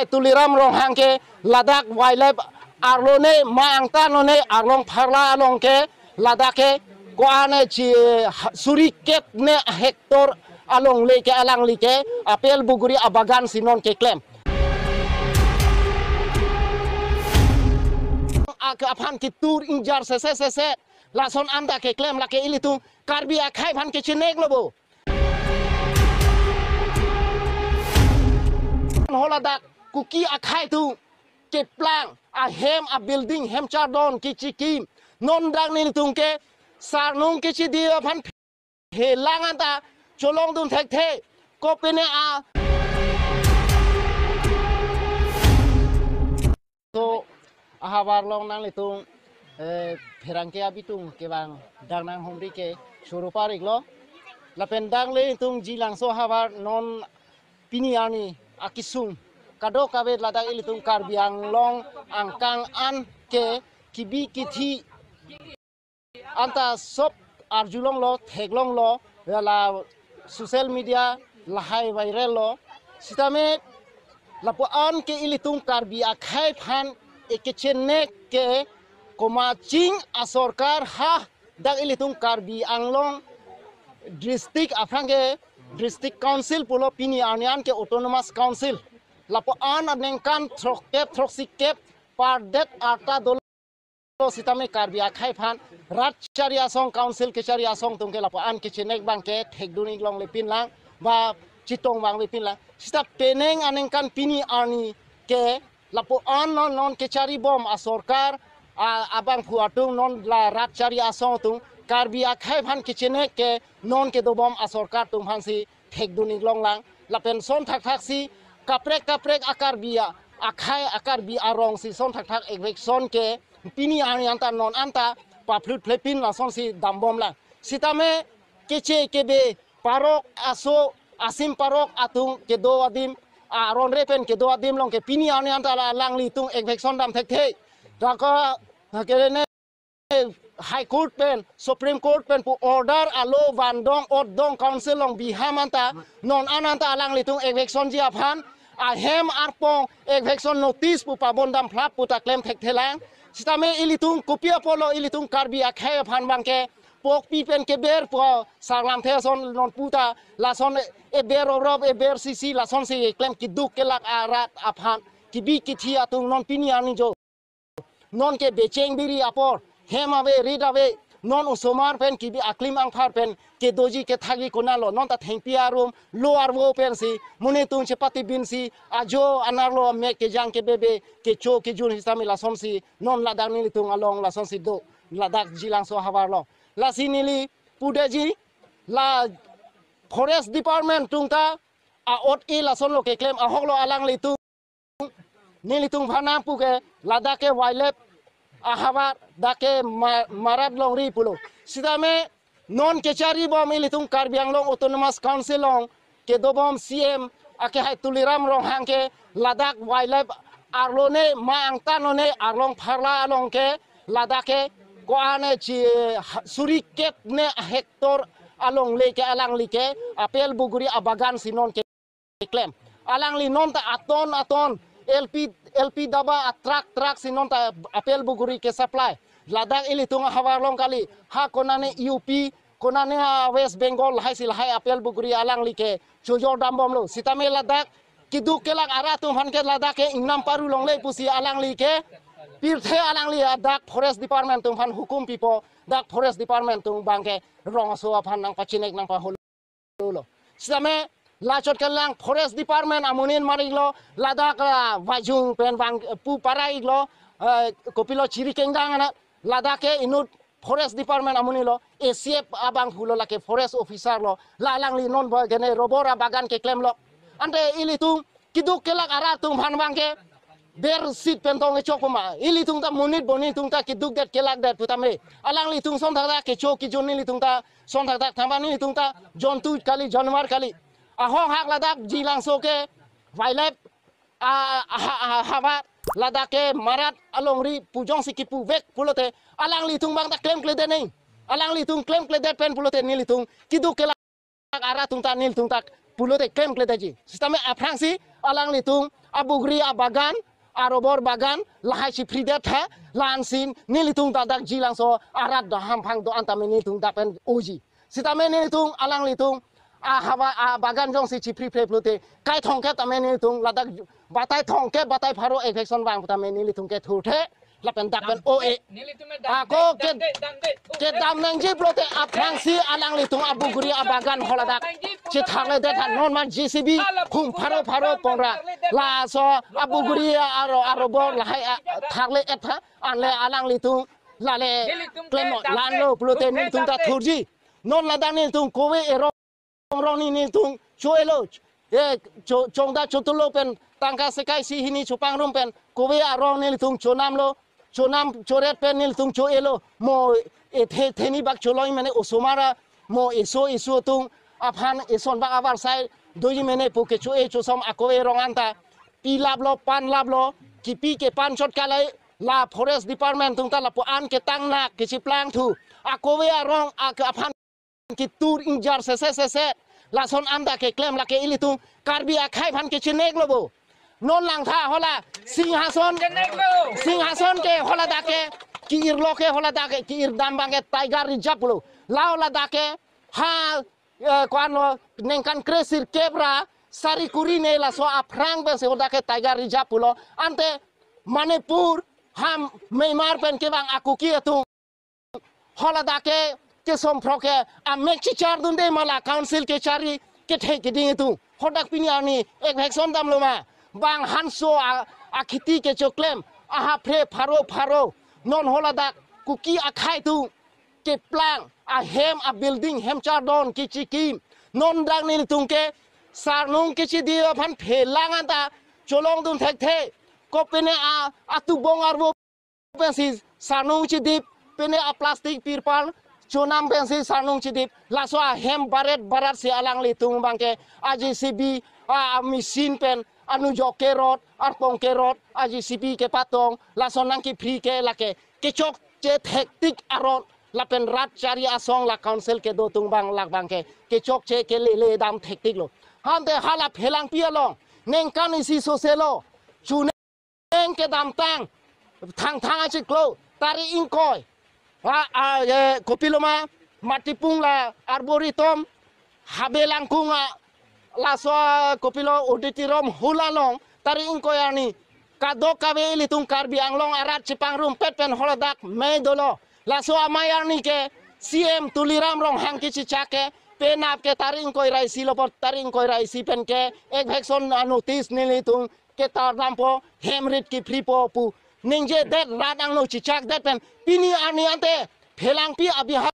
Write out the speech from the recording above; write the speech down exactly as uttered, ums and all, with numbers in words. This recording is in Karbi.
Tuliram Ronghang ke ladak wildlife arlo ne ma angtan lo ne arlong pharla along ke ladak ke ko-an ne chi ha-, suri kep ne hectare alongle ke alangli ke apel buguri abagan si non keklem. Ak-, aphan kitur ingjar sese sese lason anta keklem lake ilitum Karbi akhei aphan kechenek lo bo. Holadak Kuki akhei atum keplang ahem abuilding hem chardon kechikim. Non dak nelitum ke sarnung kechidi aphan helang anta cholongdun thekthe. Kopine a. So, ahavar along nanglitum, eh, pherangke abitung kevang dak nanghumri ke choro pariklo. Lapen dak nelitum Jilangso ahavar non pini arni akesung kadokave ladak ilitum Karbi Anglong angkang an ke kibi kithi anta sop arjulonglo, theklonglo, la social media lahai viral lo. Sitame lapu-an ke ilitum Karbi akhei aphan ekechenek ke komaching asorkar ha dak ilitum Karbi Anglong district aphrang ke district council pulo, pini arni an ke autonomous council. Lapu-an aningkan throkkep throksi kep pardet arta dolo sitame Karbi akhei aphan rat chari asong, council kechari asong atum ke lapu-an kechenek abang ke thekdun ik longle pinlang ba chetong vangle pinlang. Sita penang aningkan pini arni ke lapu-an non non kecharibom asorkar a-, abangphu atum non la rat chari asong atum Karbi akhei aphan kechenek ke non kedobom asorkar atum aphansi thekdun ik longlang. Lapen son thakthak si kaprek kaprek a-Karbi a-, akhei a-Karbi arong si son thakthak eviction ke pini arni anta non anta paphlut phlepin lasonsi dambomlang. Sitame keche kebe parok aso asim parok atum kedo adim, aron re pen kedo adim along ke pini arni anta la alanglitum eviction dam thekthe. Daka kerene High Court pen, Supreme Court pen pu order alo vandong otdong council along biham anta non an anta alanglitum evictionji aphan ahem arpong eviction notice pu pabon dam phlap pu ta klem thekthelang. Sitame ilitum kopi apotlo ilitum Karbi akhei aphan abang ke pokpi pen keber pu sarlamthe ason non puta lason eber orop eber sisi lasonsi klem kiduk kelak arat aphan kibi kithi atum non pini arni jo. Non ke becheng biri apor, hem ave, rit ave, non osomar pen kibi aklim angphar pen kedoji kethakji konatlo, non ta thengpi arum, lo arvo pensi, monit atum chepatibinsi, ajo anerlo amek kejang kebebe, kecho kejun sitame lasonsi, non ladak nelitum along lasonsi do, ladak Jilangso ahavar along. Lasi neli pudetji, la Forest Department atum ta, a-ot-e lasonlo keklem ahoklo alanglitum. Nelitum aphan nangpu ke ladak ke wildlife ahavar dak ke ma-, marat longri pulo. Sitame non kecharibom ilitum Karbi Anglong Autonomous Council along kedobom C M akehai Tuliram Ronghang ke ladak wildlife arlo ne ma angtan lo ne arlong pharla along ke ladak ke ko-an ne chi ha-, suri kep ne hectare alongle ke alangli ke apel buguri abagan si non ke klem. Alangli non ta aton aton L P, L P daba a-truck truck si non ta apel buguri ke supply. Ladak ilitum ahavar along kali, ha konane U P, konane ha West Bengal lahai si lahai apel buguri alangli ke chojor dambomlo. Sitame ladak kiduk kelak arat atum aphan ke ladak ke ingnam paru longle pusi alangli ke pirthe alangli a dak Forest Department atum aphan hukum pipo, dak Forest Department atum abang ke rong aso aphan nangpachinek nangpahol lo. Sitame lachot kelang Forest Department amonit mar iklo, ladak la vajung pen bang pu para iklo, eh, kopilo chiri kengdang ana, ladak ke inut Forest Department amonit lo, A C F abangphu lo lake forest officer lo, la alangli non ba gene rubber abagan keklemlo. Ante ilitum kiduk kelak arat atum aphan abang ke ber sit pen tong echok puma. Ilitum ta monit boni tum ta kidukdet kelakdet putame. Alanglitum son thakthak kecho kejun nelitum ta son thakthak thamba nelitum ta jontu kali, januar kali. Ahok hak ladak Jilangso ke wildlife a, a, a, a, havar ladak ke marat alongri pu jongsi kipuvek pulote alanglitum abang ta klemkledet neng. Alanglitum klemkledet pen pulote nelitum kiduk kelak arat atum ta nelitum ta pulote klemkledetji. Sitame aphrangsi alanglitum abugri abagan, arobor bagan, lahai chipri det ha, la-ansi nelitum ta dak Jilangso arat do hamphang do-an tame nelitum dak pen oji. Sitame nelitum alanglitum ahavar abagan jongsi chipri phre pulote, kai thomkep tame nelitum ladak batai thomkep batai pharo eviction vang tame nelitum ke thurthe, lapen dak pen o-e. Ako ke kedam nangji pulote aphrangsi alanglitum abugri abagan holadak chethakle det ha, non ma J C B hum pharo pharo ponra. Laso abugri aro arobor lahai a thakle et ha, anle alanglitum lale klemlo, la-anlo pulote nelitum ta thurji. Non ladak nelitum kove erong rong ni nelitum cho-elo. E cho, chongda chotolo pen tangka sekai isi hini chopangrum pen kove arong nelitum chonamlo. Chonam choret pen nelitum cho-elo. Mo ethe theni bak choloi mene osomar a, mo eso eso atum aphan eson bak avarsai doji mene pu kecho-e chosom akove rong anta. Pi laplo, pan laplo, kipi kepan chot kalai, la forest department atum ta lapu-an ketang nak kechiplang thu. Akove arong ak aphan kitur ingjar sese sese. Lason anta keklem lake ilitum Karbi akhei aphan kechineklo bo. Non langtha hola Singhason, Singhason ke holadak ke ki-irlo ke holadak ke ki-irdam abang ke Tiger Reserve lo. La holadak ke ha, eh, ko-anlo ningkan kre sirkep ra sari kuri ne laso aphrang pensi holadak ke Tiger Reserve pulo. Ante Manipur ha Myanmar pen kevang a Kuki atum holadak ke kesom phrok ke amek chichar dunde ma la council kechari kethe keding atum. Hodak pini arni eviction damlo ma? Bang hanso a, akhiti kechoklem, aha phre pharo pharo. Non holadak Kuki akhei atum keplang ahem abuilding hem chardon kechikim. Non dak nelitum ke sarnung kechidip aphan phelang anta cholong dun thekthe. Kopine a atubong arvo pensi sarnung chidip, pine a plastic pirpal chonam pensi sarnung chidip. Laso ahem baret barat si alanglitum abang ke a J C B a, a machine pen anu jok kerot, arpong kerot, a J C B kepatong, lason nangkephri ke lake kechokche thektik aron, lapen rat chari asong la council kedo atum abang lak abang ke kechokche kelele dam thektiklo. Ante hala phelangpi along ningkan isi soselo chuneng kedamtang, Thangthang achiklo, tarik ingkoi, a, a, e, kopilo ma, Matipung la Arboretum, Habe Langkung a, laso, a, kopilo auditorium hall along, tarik ingkoi arni kadokave ilitum Karbi Anglong arat chepangrumpet pen holadak mei dolo. Laso amei arni ke C M Tuliram Ronghang kechechak ke penap ke tarik ingkoi ra isi lo apot, tarik ingkoi ra isi pen ke eviction a notice nelitum ketar dampo, hem rit kephripo pu ningjedet rat angno chechakdet pen pini arni ante phelangpi abihar